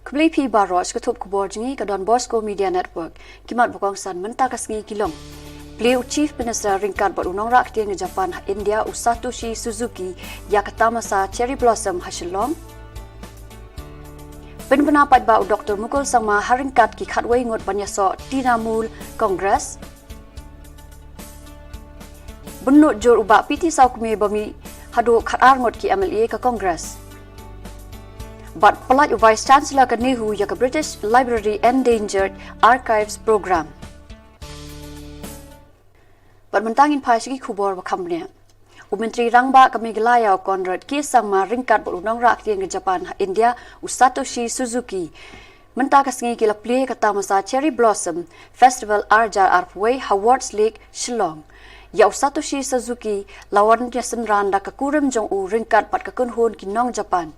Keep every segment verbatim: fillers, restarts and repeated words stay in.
Khublei phi baroh, sha ka thup khubor jong ngi ka Don Bosco Media Network. Ki mat ba kongsan mynta ka sngi ki long: Plie u Chief Minister ryngkat bad u nongrah ktien ka Japan ha India u Satoshi Suzuki ïa ka tamasa Cherry Blossom ha Shillong. Pynbna paidbah u Doktor Mukul Sangma ha ryngkat ki khatwei ngut ban ïasoh Trinamool Congress. Bynnud jur u Bah P T Sawkmie ba mih haduh khatar ngut ki M L A ka Congress. Bad pyllait u Vice Chancellor ka NEHU ïa ka British Library Endangered Archives Programme. Bad mynta ngin phai sha ki khubor ba kham bniah. U Myntri Rangbah ka Meghalaya u Conrad K Sangma ryngkat bad u nongrah ktien ka Japan ha India u Satoshi Suzuki mynta ka sngi ki la plie ka tamasa Cherry Blossom Festival ar hajar arphew wei ha Wards Lake, Shillong. Ïa u Satoshi Suzuki la wan ïasynran da ka kurim jong u ryngkat bad ka kynhun ki nong Japan.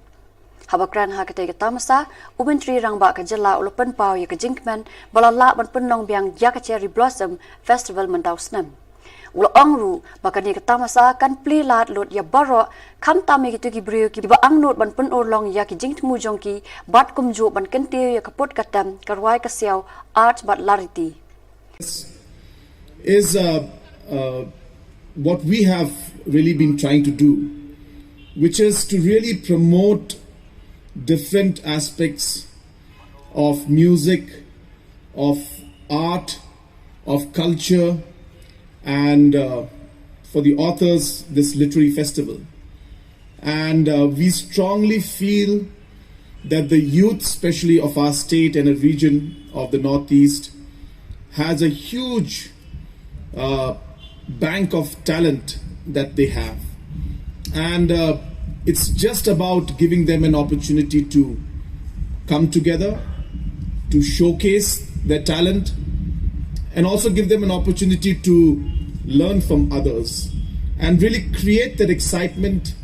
Haba kren ha katei ka tamasa, u Myntri Rangbah ka jylla u la pynpaw ïa ka jingkmen ba la lah ban pynlong biang ïa ka Cherry Blossom Festival mynta u snem. U la ong ruh ba kane ka tamasa kan plie lad lut ïa baroh, khamtam ïa kito ki briew kiba angnud ban pynurlong ïa ki jingthmu jong ki, bad kumjuh ban kyntiew ïa ka put ka tem, ka rwai ka siaw, art bad lariti. Is uh, uh, what we have really been trying to do, which is to really promote different aspects of music, of art, of culture, and uh, for the authors, this literary festival. And uh, we strongly feel that the youth, especially of our state and a region of the Northeast, has a huge uh, bank of talent that they have. And uh, it's just about giving them an opportunity to come together, to showcase their talent, and also give them an opportunity to learn from others and really create that excitement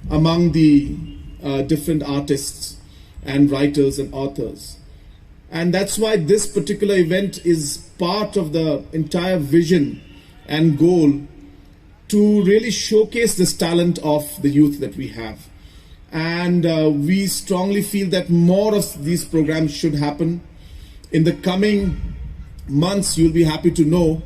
among the uh, different artists and writers and authors. And that's why this particular event is part of the entire vision and goal to really showcase this talent of the youth that we have. And uh, we strongly feel that more of these programs should happen. In the coming months, you'll be happy to know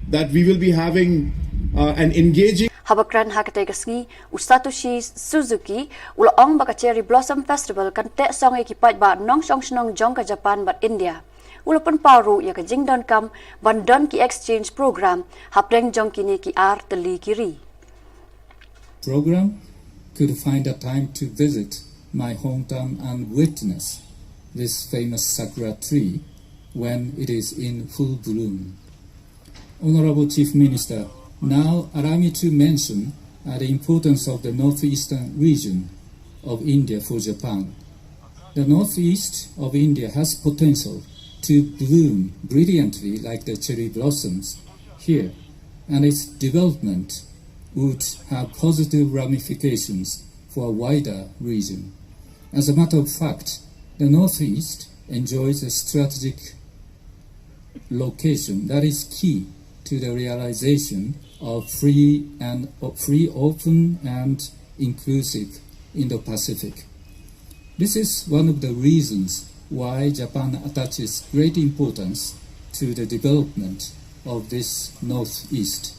that we will be having uh, an engaging. Haba kren ha katei ka sngi, u Satoshi Suzuki u la ong ba ka Cherry Blossom Festival kan teh song ïa ki paidbah nongshong shnong jong ka Japan bad India. U la pynpaw ruh ïa ka jingdonkam ban don ki exchange program hapdeng jong kine ki ar tylli ki ri. Program could find a time to visit my hometown and witness this famous sakura tree when it is in full bloom. Honorable Chief Minister, now allow me to mention uh, the importance of the northeastern region of India for Japan. The northeast of India has potential to bloom brilliantly like the cherry blossoms here, and its development would have positive ramifications for a wider region. As a matter of fact, the northeast enjoys a strategic location that is key to the realization of free and free, open and inclusive Indo-Pacific. This is one of the reasons why Japan attaches great importance to the development of this Northeast.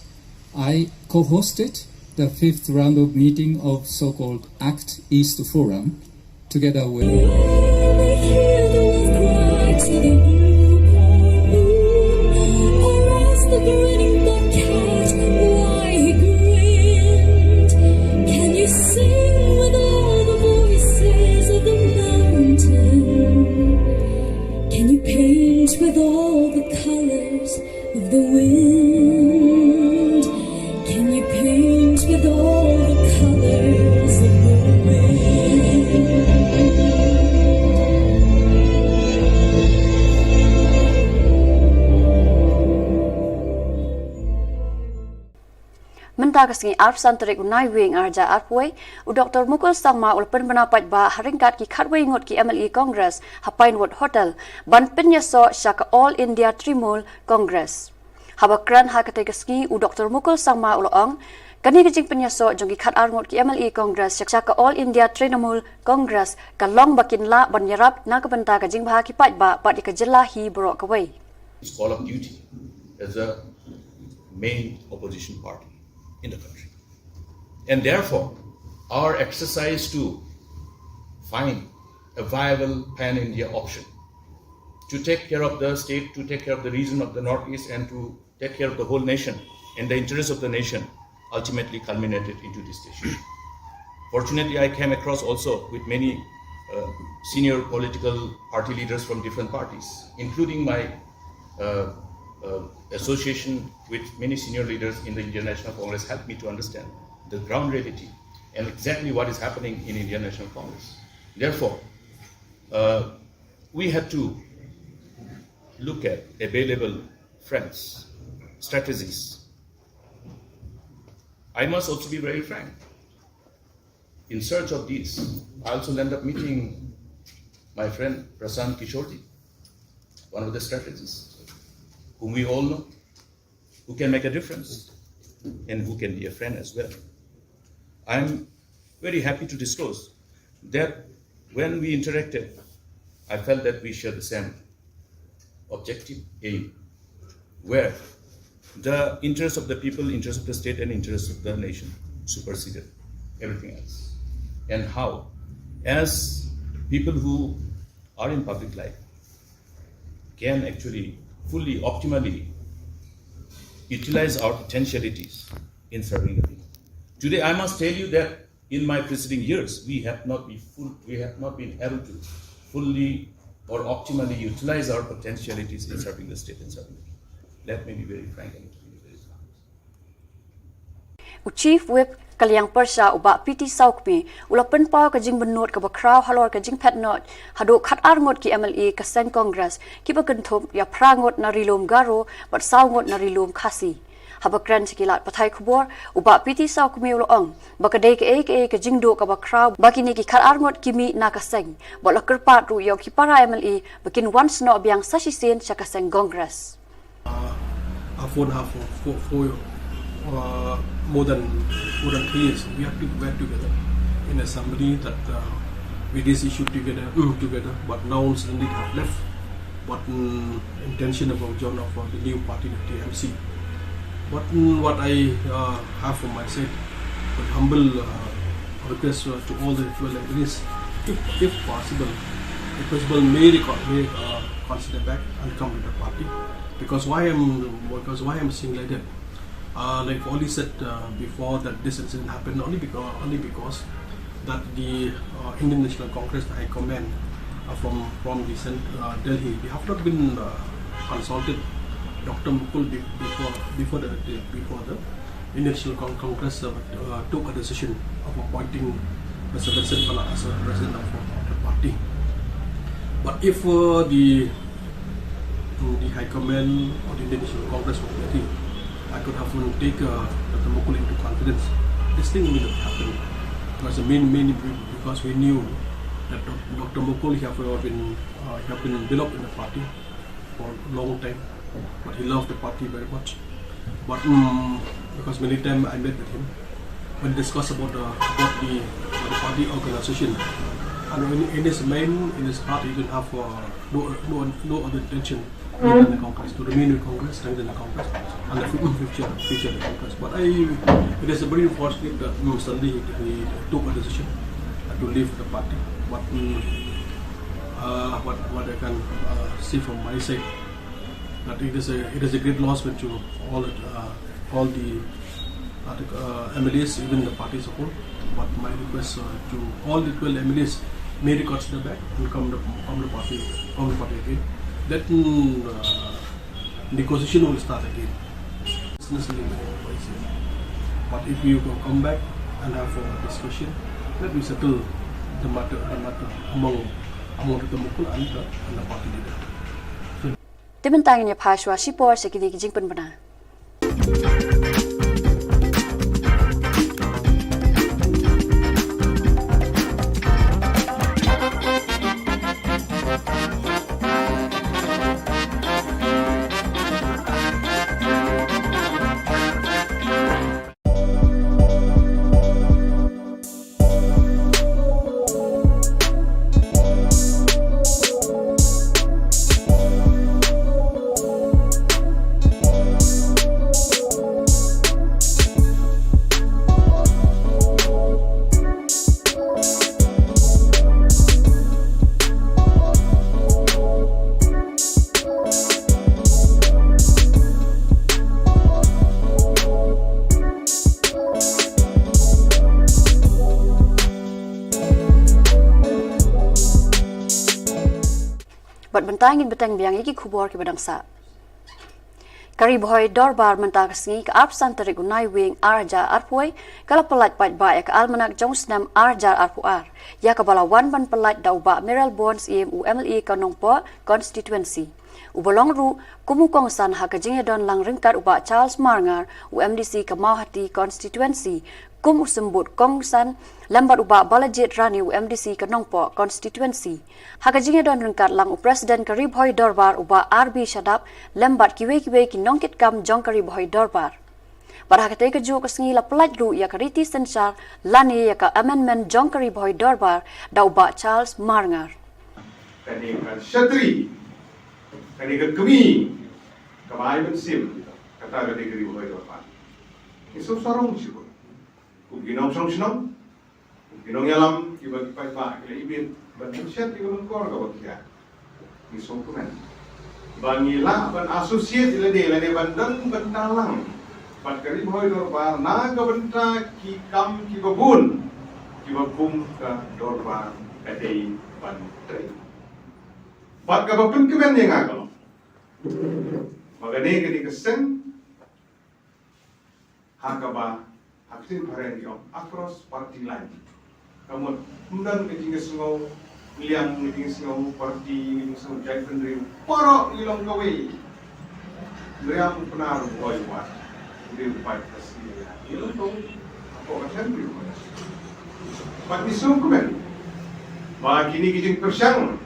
I co-hosted the fifth round of meeting of so-called Act East Forum together with Can you paint with all the colors of the wind? Can you paint with all the colors of the wind? Mynta ka sngi arphew san tarik u Naiwieng ar hajar arphew wei, u Doktor Mukul Sangma u la pynbna paidbah ha ryngkat ki khatwei ngut ki M L A Congress ha Pinewood Hotel ban pynïasoh sha ka All India Trinamool Congress. Haba kren ha katei ka sngi, u Doktor Mukul Sangma u la ong, Kane ka jingpynïasoh jong ki khatar ngut ki M L A Congress sha ka All India Trinamool Congress ka long ba kin lah ban ïarap na ka bynta ka jingbha ki paidbah bad ïa ka jylla hi baroh kawei. Its call of duty as a main opposition party in the country. And therefore, our exercise to find a viable pan-India option to take care of the state, to take care of the region of the Northeast, and to take care of the whole nation and the interests of the nation ultimately culminated into this decision. Fortunately, I came across also with many uh, senior political party leaders from different parties, including my uh, uh, association with many senior leaders in the Indian National Congress helped me to understand the ground reality and exactly what is happening in Indian National Congress. Therefore, uh, we had to look at available friends, strategies. I must also be very frank. In search of these, I also end up meeting my friend Prashant Kishorji, one of the strategists, whom we all know, who can make a difference and who can be a friend as well. I'm very happy to disclose that when we interacted, I felt that we share the same objective aim, where the interest of the people, interest of the state, and interest of the nation superseded everything else. And how, as people who are in public life, can actually fully, optimally utilize our potentialities in serving the people. Today, I must tell you that in my preceding years, we have not been full, we have not been able to fully or optimally utilize our potentialities in serving the state and serving the people. Let me be very frank and very honest. U Chief Whip ka liang Pyrshah u Bah P T Sawkmie u la pynpaw ka jingbynnud kaba khraw halor ka jingphet noh haduh khatar ngut ki M L A ka seng Congress kiba kynthup ïa phra ngut na Ri Lum Garo bad saw ngut na Ri Lum Khasi. Haba kren sha ki lad pathai khubor, u Bah P T Sawkmie u la ong ba ka dei kaei kaei ka jingduh kaba khraw ba kine ki khatar ngut ki mih na ka seng, bad u la kyrpad ruh ïa ki para M L A ba kin wan snoh biang sa shisien sha ka seng Congress. Uh, a four and a half, four, four, uh, more than, more than three years, we have to work together in assembly that, uh, we raise issue together, mm, together. But now suddenly they have left. But, mm, intention about join of, uh, the new party, the T M C. But, mm, what I, uh, have from my side, but humble, uh, request, uh, to all the twelve M L As, if, if possible, if possible, may reco-, may, uh, consider back and come to the party. Because why I'm, because why I'm saying like that? Uh, like Oli said, uh, before, that this incident happened only because, only because that the, uh, Indian National Congress, the High Command, uh, from, from the cent-, uh, Delhi, they have not been, uh, consulted Doctor Mukul be-, before, before the, the, before the Indian National Con-, Congress, uh, uh, took a decision of appointing Mister Vincent Pala as a president of, of the party. But if, uh, the, the High Command or the Indian National Congress were ready, I could have, uh, take, uh, Doctor Mukul into confidence. This thing will not happen. Because the main, main, because we knew that Doc-, Doctor Mukul, he have, uh, been, uh, he have been beloved in the party for a long time, but he loved the party very much. But, mm, because many times I met with him, when discuss about the, about the, the party organization, and in, in his mind, in his heart, he didn't have, uh, no, no, no other intention other than the Congress, to remain with Congress, strengthen the Congress, and the fu-, future, future of the Congress. But I, it is very unfortunate that, mm, suddenly he, he took a decision, uh, to leave the party. But, mm, uh, what, what I can, uh, say from my side, that it is a, it is a great loss when to all, uh, all the, uh, the, uh, M L As, even the party as a whole. But my request, uh, to all the twelve M L As, may reconsider back and come the, come the party, come the party again. Then, uh, negotiation will start again. Business will be very easy. But if you go come back and have a discussion, let me settle the matter, the matter among, among the Mukul and the, and the party leader. Te mynta ngin ïa phai shuwa shipor sha kine ki jingpynbna. Bad mynta ngin bteng biang ïa ki khubor kiba dang sah. Ka Ri Bhoi Dorbar mynta ka sngi ka arphew san tarik u Naiwieng ar hajar arphew wei ka la pyllait paidbah ïa ka almanak jong u snem ar hajar arphew ar, ïa kaba la wan ban pyllait da u Bah Mayralborn Syiem, u M L A ka Nongpoh constituency, uba long ruh kum u kongsan ha ka jingïadon lang ryngkat u Bah Charles Marngar, u M D C ka Mawhati constituency, kum u symbud kongsan, lem bad u Bah Balajied Rani, u M D C ka Nongpoh constituency. Ha ka jingïadon ryngkat lang u President ka Ri Bhoi Dorbar u Bah R B Shadap, lem bad kiwei kiwei ki nongkitkam jong ka Ri Bhoi Dorbar. Bad ha katei kajuh ka sngi la pyllait ruh ïa ka riti synshar lane ïa ka amendment jong ka Ri Bhoi Dorbar da u Bah Charles Marngar. Kane ka shatri, kane ka kmie, kaba ai mynsiem, kata ka dei ka Ri Bhoi Dorbar. Ngi sngewsarong shibun. Kum ki nongshong shnong, kum ki nongïalam, kiba ki paidbah ki la ibit ban pynshet ïa ka lyngkor kaba khia. Ngi sngewkmen ba ngi lah ban associate ïa lade lane ban don bynta lang bad ka Ri Bhoi Dorbar na ka bynta ki kam kiba bun kiba kum ka dorbar ka dei ban trei. Bad kaba pynkmen ïa nga ka long ba kane ka dei ka seng ha kaba ha ka ktien phareng ki ong across party line. Ka mut ym don ka jingïasngew liang, ka jingïasngew party, ka jingïasngew jaitbynriew. Baroh ngi long kawei. Ngi ïam u Pnar u Bhoi wat. Ngi u paid ka sni ïa ngi long kawei. Hapoh ka them ngi long kawei. Bad ngi sngewkmen ba kine ki jingpyrshang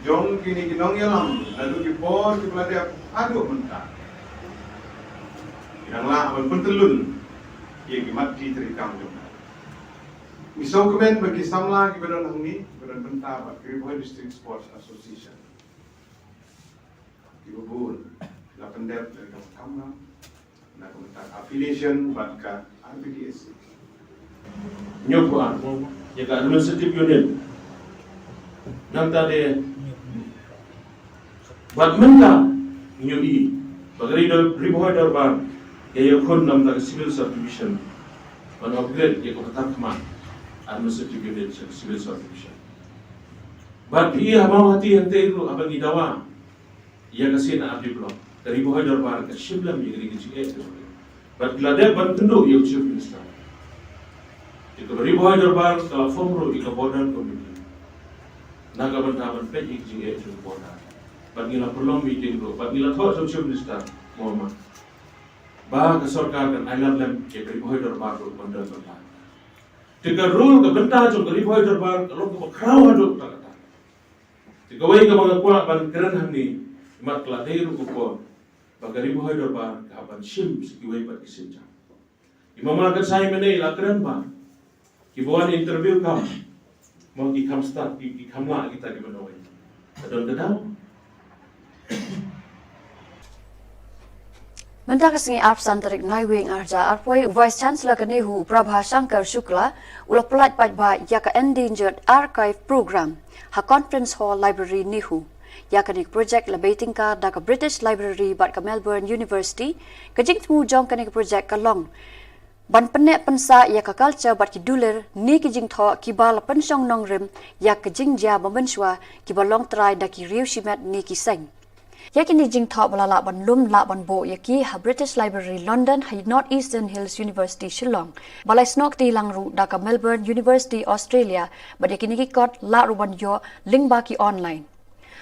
jong kine ki nongïalam naduh ki por kiba la dep haduh mynta ki dang lah ban pyntyllun ïa ki mat ki treikam jong ka. Ngi sngewkmen ba ki samla kiba don hangne kiba don bynta bad ka Ri Bhoi District Sports Association kiba bun la pyndep ïa ka kam na ka bynta affiliation bad ka R B D S. Hynñiew phew ar ïa ka administrative unit. Nangta de bad mynta ngi ïohi ba ka Ri Dor-, Ri Bhoi Dorbar ka ïakhun namar ka civil subdivision ban upgrade ïa ka Patharkhmah administrative unit sha ka civil subdivision. Bad phi i ha Mawhati hangtei ruh haba ngi dawa ïa ka C and R D block, ka Ri Bhoi Dorbar ka shim lem ïa ka ri ka jingeh ka jong ka. Bad ki la dep ban kynduh ïa u Chief Minister. Te ka Ri Bhoi Dorbar ka la form ruh ïa ka border committee na ka bynta ban peit ïa ka jingeh jong ka border. Bad ngi la pynlong meeting ruh bad ngi la thoh sha u Chief Minister Mohammed ba ka sorkar kan ai lad lem ïa ka Ri Bhoi Dorbar ruh ban don bynta. Te ka role ka bynta jong ka Ri Bhoi Dorbar ka long kaba khraw haduh katta katta. Te kawei kaba nga kwah ban kren hangne, mat ka la dei ruh ka por ba ka Ri Bhoi Dorbar ka hap ban shim sa kiwei pat ki sienjam. I mama Kynsai mynne i la kren ba kiba wan interview kam, mo ki kham stad, ki, ki kham lah kita kiba nongwei. Ka don ka daw. Mynta ka sngi arphew san tarik Naiwieng ar hajar arphew wei, u Vice Chancellor ka NEHU u Prabha Shankar Shukla u la pyllait paidbah ïa ka Endangered Archive Program ha Conference Hall Library NEHU. Ïa kane ka project la bei tyngka da ka British Library bad ka Melbourne University. Ka jingthmu jong kane ka project ka long ban pynneh pynsah ïa ka culture bad ki dulir ne ki jingthoh kiba la pynshong nongrim ïa ka jingjia ba mynshuwa kiba long trai da ki riew shimet ne ki seng. Ïa kine ki jingthoh ba la lah ban lum lah ban buh ïa ki ha British Library London ha North Eastern Hills University Shillong, ba la ïasnoh kti lang ruh da ka Melbourne University Australia, bad ïa kine ki kot lah ruh ban ïoh lyngba ki online.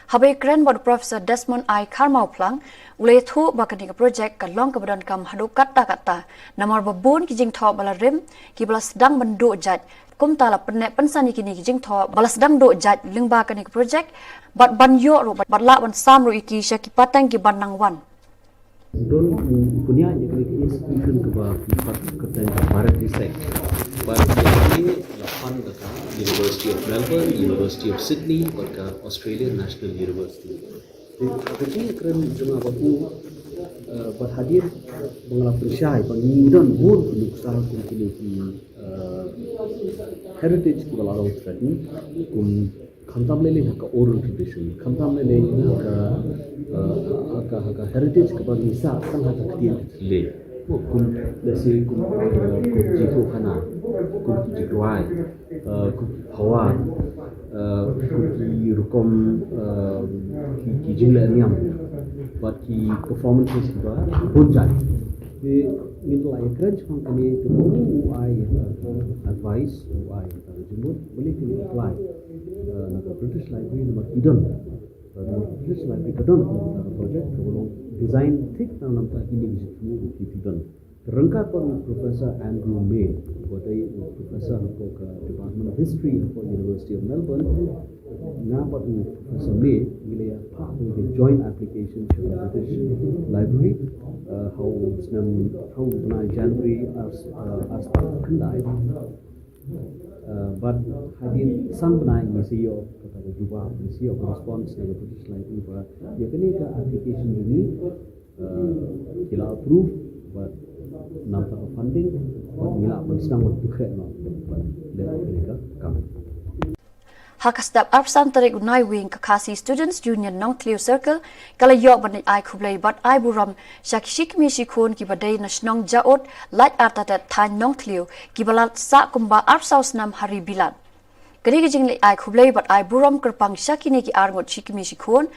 Haba ïakren bad u Professor Desmond I Kharmawphlang, u la ïathuh ba kane ka project ka long kaba donkam haduh katta katta namar ba bun ki jingthoh ba la rim kiba la sdang ban duh jait, kumta la pynneh pynsan ïa kine ki jingthoh ba la sdang duh jait lyngba kane ka project bad ban ïoh ruh bad lah ban sam ruh ïa ki sha ki pateng kiban nang wan. Don, mm, pynïaid ïa kane ka institution kaba ki pat kyrteng ka Bharat Research. Bharat Research la fund da ka University of Melbourne, University of Sydney bad ka Australian National University. Te ka jingkren jong nga bad u, eh, bad hadien ba nga la pynshai ba ngi don bun ki nuksa kum kine ki, eh, heritage kiba la long threatened, kum khamtam lei lei ha ka oral tradition, khamtam lei lei ha ka, eh, ha ka, ha ka heritage kaba ngi sah tang ha ka ktien ka thylliej. Kum, let's say, kum, eh, kum jingthoh khana, kum ki jingrwai, eh, kum ki phawar. Uh, ki rukom, uh, ki, ki jingleh niam bad ki performances kiba bun jait. Te ngin la ïakren shaphang kane, te u ai, uh, advice, u ai, uh, jingmut balei kin apply, uh, na ka British Library namar ki don, uh, na ka British Library ka don ka project kaba long design thik tang namar kine ki jingthmu ki, ki don. Ryngkat bad u Professor Andrew May, uba dei u professor hapoh ka Department of History hapoh University of Melbourne, nga bad u Professor May ngi la ïa phah ïa ka joint application sha ka British Library, uh, ha u snem, ha u bnai January ar, uh, ar spah khyndai. Uh, bad hadien san bnai ngi sa ïoh kata ka jubab, ngi sa ïoh ka response na ka British Library ba ïa kane ka application jong ngi, uh, ki la approve bad namar ka funding bad ngi lah ban sdang ban pynkhreh noh ban leh kane ka kam. Ha ka step arphew san tarik u Naiwieng, ka Khasi Students Union Nongthliew Circle ka la ïoh ban ai khublei bad ai burom sha ki shi kmie shi khun kiba dei na shnong Jaud, Laitartylli, Artatylli, thaiñ Nongthliew, kiba la sah kumba arphew saw snem ha ri Bilat. Kane ka jingleit ai khublei bad ai burom kyrpang sha kine ki arngut shi kmie shi khun,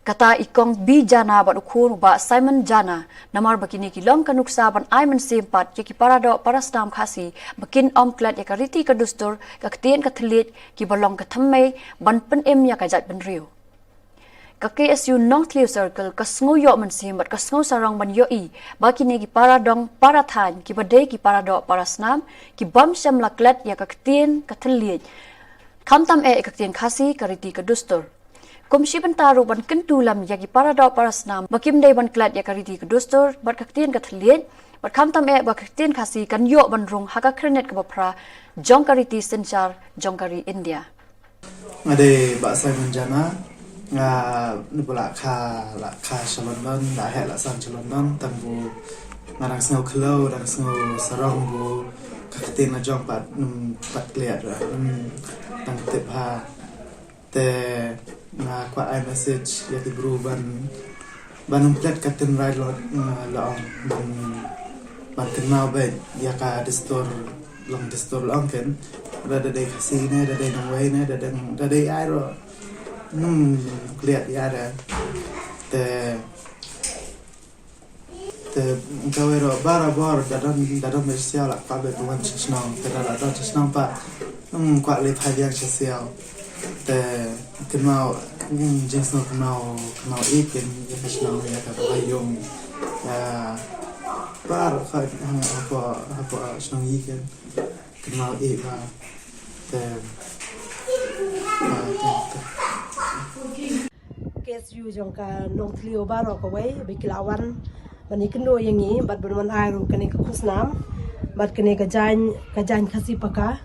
kata i Kong B Jana bad u khun u Bah Simon Jana, namar ba kine ki long ka nuksa ban ai mynsiem pat ïa ki paradoh parasnam Khasi ba kin ym klet ïa ka riti ka dustur, ka ktien ka thylliej, kiba long ka thymmei ban pynim ïa ka jaitbynriew. Ka K S U Nongthliew Circle ka sngew ïoh mynsiem bad ka sngew sarong ban ïohi ba kine ki paradong parathaiñ kiba dei ki paradoh parasnam ki bym shym la klet ïa ka ktien ka thylliej, khamtam eh ïa ka ktien Khasi, ka riti ka dustur. Kum shi bynta ruh ban kyntu lem ïa ki paradoh parasnam ba kim dei ban klet ïa ka riti ka dustur bad ka ktien ka thylliej, bad khamtam eh ba ka ktien Khasi kan ïoh ban rung ha ka khyrnit kaba phra jong ka riti synshar jong ka ri India. Nga dei Bah Simon Jana, nga nupula kha, la kha sha London, la heh la san sha London, tang bu nga dang sngew khlaw, dang sngew sarong bu ka ktien la jong pat nym pat klet, nym dang tip ha. Te nga kwah ai message ïa ki bru ban, ban ym klet ka ktien rai lot, mm, long ban, ban kynmaw bad ïa ka dustur, long dustur long ken. Da, da dei Khasi ne, da dei nongwei ne, da dei, da dei ai ro. Nym klet ïa da. Te Te kawei ruh barabor da don, da don ba sha siaw la kwah ba wan sha shnong, te da don sha shnong pat ym kwah leit phai biang sha siaw. Te kynmaw, jingsngew kynmaw, kynmaw ïeit ïa ka shnong, ïa ka Bahaïung, ïa baroh ka hapoh, hapoh shnong ïeit. Kynmaw ïeit ba te, ba te, te. K S U jong ka Nongthliew baroh kawei ba ki la wan ban ïakynduh ïa ngi bad ban wan ai ruh kane ka khusnam bad kane ka jaiñ, ka jaiñ Khasi Paka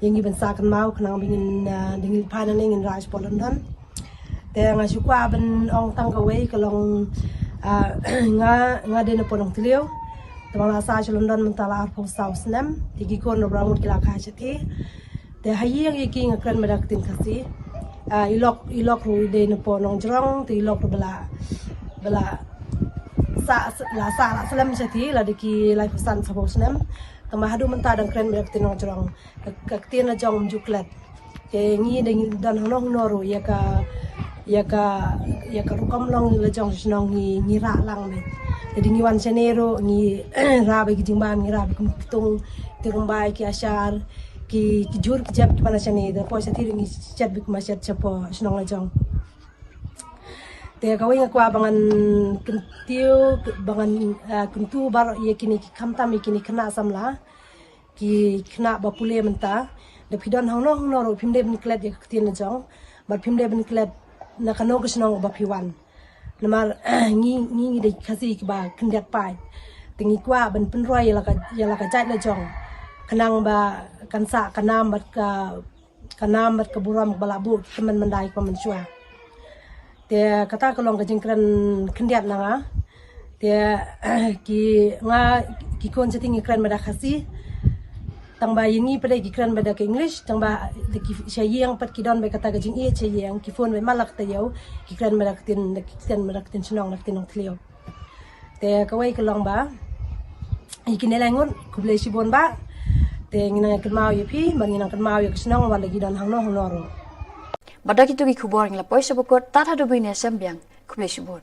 ïa ngi ban sah kynmaw khnang ba ngin, ah, dang ïa phai nangne ngin rah shapoh London. Te nga shu kwah ban ong tang kawei ka long, ah, nga, nga dei na poh Nongthliew. Te ba nga la sah sha London mynta la arphew saw snem. Te ki khun ruh baroh ngut ki la kha shatei. Te ha ïing ïa ki nga kren bad ka ktien Khasi. Ah, i lok, i lok ruh i dei na poh Nongjrong, te i lok ruh ba la, ba la sah, la sah la slem shatei la da ki laiphew san saphew snem. Tangba haduh mynta dang kren bad ka ktien Nongjrong. Ka, ka ktien la jong ym ju klet. Te ngi dang don hangno hangno ruh ïa ka, ïa ka, ïa ka rukom long la jong shnong ngi, ngi rah lang beit. Te dang ngi wan shane ruh ngi rah beit ki jingbam, ngi rah beit ki ktung, te kumba ki ashar, ki, ki jur ki jep kiba na shane, te poi shatei ruh ngi shet beit kumba shet shapoh shnong la jong. Te kawei nga kwah ba ngan kyntiew, ba ngan, ah, kyntu baroh ïa kine ki khamtam ïa kine ki khynnah samla. Ki khynnah ba pule mynta, da phi don hangno hangno ruh phim dei ban klet ïa ka ktien la jong, bad phim dei ban klet na kano ka shnong ba phi wan. Namar ngi, ngi, ngi dei Khasi kiba khyndiat paid. Te ngi kwah ban pynroi ïa la ka, ïa la ka jait la jong. Khnang ba kan sah ka nam bad ka, ka nam bad ka burom ba la buh ki tymmen myndai kiba mynshuwa. Te kata ka long ka jingkren khyndiat na nga. Te ki, nga, ki khun shatei ngi kren bad ka Khasi. Tangba ïa ngi pat ki kren bad ka English, tangba da ki sha ïing pat ki don bad kata ka jingïeit sha ïing, ki phone bad man la ka taïew, ki kren bad ka ktien, ki kren bad ka ktien shnong, ka ktien Nongthliew. Te kawei ka long ba ïa kine lai ngut, khublei shibun ba. Te ngi nang kynmaw ïa phi, ba ngi nang kynmaw ïa ka shnong, wat la ki don hangno hangno ruh. Bad da kito ki khubor ngi la poi sha bakut, tad haduh mynne sngewbha, khublei shibun.